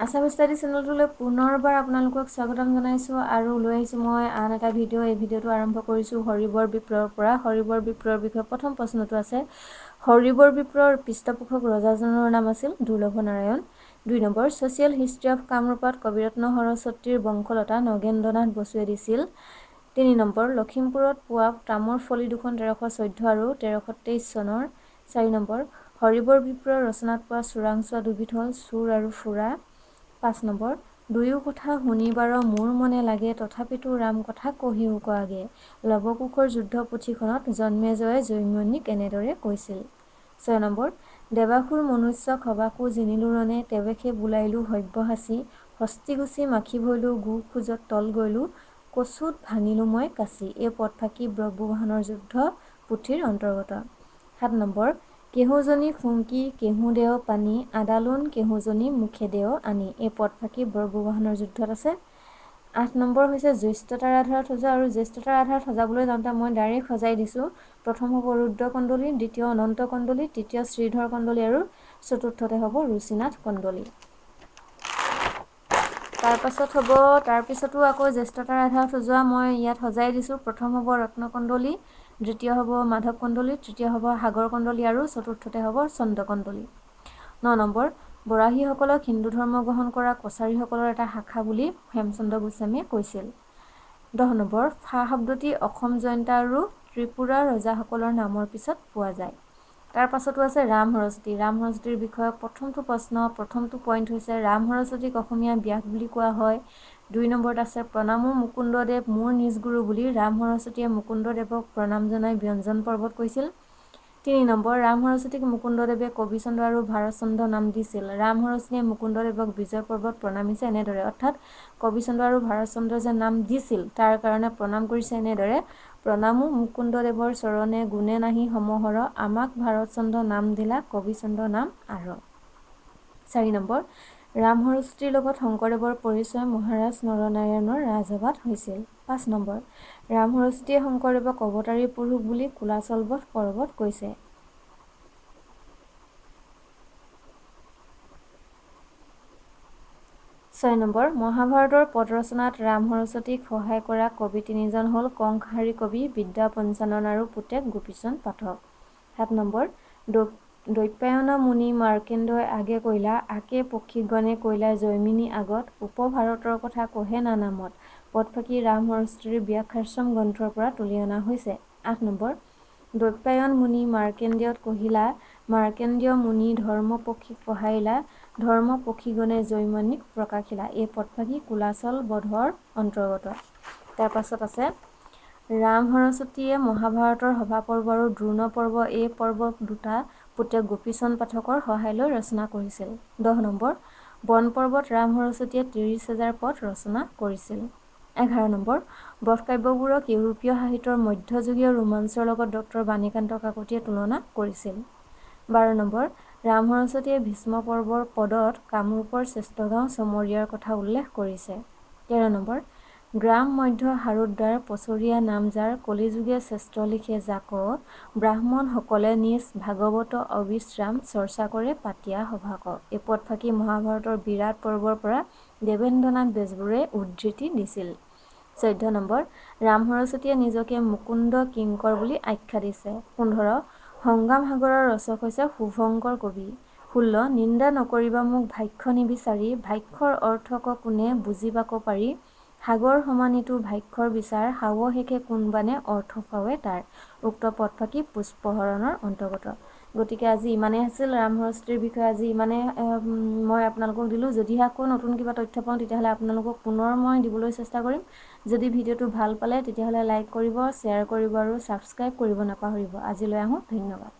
Assam study চেনেলটোলৈ পুনৰবাৰ আপোনালোকক স্বাগতম জনাইছোঁ আৰু লৈ আহিছোঁ মই আন এটা ভিডিঅ'। এই ভিডিঅ'টো আৰম্ভ কৰিছোঁ হৰিবৰ বিপ্ৰৰ পৰা। হৰিবৰ বিপ্ৰৰ বিষয়ে প্ৰথম প্ৰশ্নটো আছে, হৰিবৰ বিপ্ৰৰ পৃষ্ঠপোষক ৰজাজনৰ নাম আছিল দুৰ্লভ Narayan. 2 number, social history of কামৰূপত কবিৰত্ন সৰস্বতীৰ বংশলতা নগেন্দ্ৰনাথ বসুৱে দিছিল। 3 নম্বৰ, লখিমপুৰত পোৱা তামৰ ফলি দুখন 1314 আৰু 1323 চনৰ। 4 নম্বৰ, হৰিবৰ বিপ্ৰৰ ৰচনাত পোৱা চোৰাংচোৱা দুবিধ হ'ল চোৰ আৰু ফুৰা। 5 নম্বৰ, দুয়ো কথা শুনিবাৰ মোৰ মনে লাগে, তথাপিতো ৰাম কথা কহিও আগে। লৱকুশৰ যুদ্ধ পুথিখনত জন্মেজয়ে জৈমিনিক এনেদৰে কৈছিল। 6 নম্বৰ, দেৱাসুৰ মনুষ্যক সবাকো জিনিলো ৰণে, তেৱেসে বোলাইলো সব্যসাচী। হস্তি গুচি মাখি ভৈলো, গো খোজত তল গৈলো, কচুত ভাঙিলো মই কাচি। এই পদফাকি বব্ৰুবাহনৰ যুদ্ধ পুথিৰ অন্তৰ্গত। 7 নম্বৰ, কেহুজনী ফুংকি কেহু দেও পানী, আদালোন কেহুজনী মুখে দেও আনি। এই পদফাকি বব্ৰুবাহনৰ যুদ্ধত আছে। 8 নম্বৰ হৈছে জ্যেষ্ঠতাৰ আধাৰত সজোৱা, আৰু জ্যেষ্ঠতাৰ আধাৰত সজাবলৈ যাওঁতে মই ডাইৰেক্ট সজাই দিছোঁ। প্ৰথম হ'ব ৰুদ্ৰ কন্দলী, দ্বিতীয় অনন্ত কন্দলী, তৃতীয় শ্ৰীধৰ কন্দলী আৰু চতুৰ্থতে হ'ব ৰুচিনাথ কন্দলী। তাৰপিছতো আকৌ জ্যেষ্ঠতাৰ আধাৰত সজোৱা মই ইয়াত সজাই দিছোঁ। প্ৰথম হ'ব ৰত্ন কন্দলী, দ্বিতীয় হ'ব মাধৱ কন্দলী, তৃতীয় হ'ব সাগৰ কন্দলী আৰু চতুৰ্থতে হ'ব চন্দ্ৰ কন্দলী। 9 নম্বৰ, বৰাহীসকলক হিন্দু ধৰ্ম গ্ৰহণ কৰা কছাৰীসকলৰ এটা শাখা বুলি হেমচন্দ্ৰ গোস্বামীয়ে কৈছিল। 10 নম্বৰ, ফা শব্দটি অসম জয়ন্তা আৰু ত্ৰিপুৰাৰ ৰজাসকলৰ নামৰ পিছত পোৱা যায়। তাৰ পাছতো আছে ৰাম সৰস্বতী। ৰাম সৰস্বতীৰ বিষয়ক প্ৰথমটো প্ৰশ্ন, প্ৰথমটো পইণ্ট হৈছে ৰাম সৰস্বতীক অসমীয়া ব্যাস বুলি কোৱা হয়। 2 নম্বৰত আছে প্ৰণামো মুকুন্দদেৱ মোৰ নিজ গুৰু বুলি ৰাম সৰস্বতীয়ে মুকুন্দদেৱক প্ৰণাম জনাই ব্যঞ্জন পৰ্বত কৈছিল। 3 নম্বৰ, ৰাম সৰস্বতীক মুকুন্দদেৱে কবিচন্দ্ৰ আৰু ভাৰতচন্দ্ৰ নাম দিছিল। ৰাম সৰস্বতীয়ে মুকুন্দদেৱক বিজয় পৰ্বত প্ৰণামিছে এনেদৰে, অৰ্থাৎ কবিচন্দ্ৰ আৰু ভাৰতচন্দ্ৰ যে নাম দিছিল তাৰ কাৰণে প্ৰণাম কৰিছে এনেদৰে, প্ৰণামো মুকুন্দদেৱৰ চৰণে গুণে নাহি সমহৰ, আমাক ভাৰতচন্দ্ৰ নাম দিলা কবিচন্দ্ৰ নাম আৰ। 4 নম্বৰ, ৰাম সৰস্বতীৰ লগত শংকৰদেৱৰ পৰিচয় মহাৰাজ নৰনাৰায়ণৰ ৰাজসভাত হৈছিল। 5 নম্বৰ, ৰাম সৰস্বতীয়ে শংকৰদেৱক অৱতাৰী পুৰুষ বুলি কুলাচলবধ পৰ্বত কৈছে। 6 নম্বৰ, মহাভাৰতৰ পদ ৰচনাত ৰাম সৰস্বতীক সহায় কৰা কবি তিনিজন হ'ল কংসহাৰী কবি, বিদ্যা পঞ্চানন আৰু পুতেক গোপীচন্দ পাঠক। 7 নম্বৰ, দৈপায়ন মুনি মাৰ্কেণ্ডই আগে কৈলা, আকে পক্ষীগণে কৈলা জৈমিনী আগত, উপভাৰতৰ কথা কহে নানামত। পদফাকি ৰাম সৰস্বতীৰ ব্যাখ্যাশ্ৰম গ্ৰন্থৰ পৰা তুলি অনা হৈছে। 8 নম্বৰ, দৈপায়ন মুনি মাৰ্কেণ্ডেয়ত কহিলা, মাৰ্কেণ্ডেয় মুনি ধৰ্ম পক্ষীক পঢ়াইলা, ধৰ্ম পক্ষীগণে জৈমিনিক প্ৰকাশিলা। এই পদফাকি কুলাচল বধৰ অন্তৰ্গত। তাৰ পাছত আছে ৰাম সৰস্বতীয়ে মহাভাৰতৰ সভাপৰ্ব আৰু দ্ৰোণ পৰ্ব এই পৰ্ব দুটা পুতেক গোপীচন্দ পাঠকৰ সহায় লৈ ৰচনা কৰিছিল। 10 নম্বৰ, বন পৰ্বত ৰাম সৰস্বতীয়ে 30,000 পদ ৰচনা কৰিছিল। 11 নম্বৰ, বধকাব্যবোৰক ইউৰোপীয় সাহিত্যৰ মধ্যযুগীয় ৰোমাঞ্চৰ লগত ডক্টৰ বাণীকান্ত কাকতিয়ে তুলনা কৰিছিল। 12 নম্বৰ, ৰাম সৰস্বতীয়ে ভীষ্ম পৰ্বৰ পদত কামৰূপৰ শ্ৰেষ্ঠ গাঁও চমৰীয়াৰ কথা উল্লেখ কৰিছে। 13 নম্বৰ, গ্ৰাম মধ্য হাৰুদ্বাৰ পচৰীয়া নাম যাৰ, কলিযুগে শ্ৰেষ্ঠ লিখে যাক, ব্ৰাহ্মণসকলে নিজ ভাগৱত অবিশ্ৰাম চৰ্চা কৰে পাতিয়া সভাক। এই পদফাকি মহাভাৰতৰ বিৰাট পৰ্বৰ পৰা দেৱেন্দ্ৰনাথ বেজবৰুৱাই উদ্ধৃতি দিছিল। 14 নম্বৰ, ৰাম সৰস্বতীয়ে নিজকে মুকুন্দ কিংকৰ বুলি আখ্যা দিছে। 15, সংগ্ৰাম সাগৰৰ ৰচক হৈছে শুভংকৰ কবি। 16, নিন্দা নকৰিবা মোক ভাষ্য নিবিচাৰি, ভাষ্যৰ অৰ্থক কোনে বুজিবাক পাৰি, সাগৰ সমানিতো ভাষ্যৰ বিচাৰ, সাৱশেষে কোনবানে অৰ্থ পাৱে তাৰ। উক্ত পদফাকি পুষ্পহৰণৰ অন্তৰ্গত। গতিকে আজি ইমানেই আছিল ৰাম সৰস্বতীৰ বিষয়ে, আজি ইমানে মই আপোনালোকক দিলোঁ। যদিহে আকৌ নতুন কিবা তথ্য পাওঁ তেতিয়াহ'লে আপোনালোকক পুনৰ মই দিবলৈ চেষ্টা কৰিম। যদি ভিডিঅ'টো ভাল পালে তেতিয়াহ'লে লাইক কৰিব, শ্বেয়াৰ কৰিব আৰু ছাবস্ক্ৰাইব কৰিব নাপাহৰিব। আজিলৈ আহোঁ, ধন্যবাদ।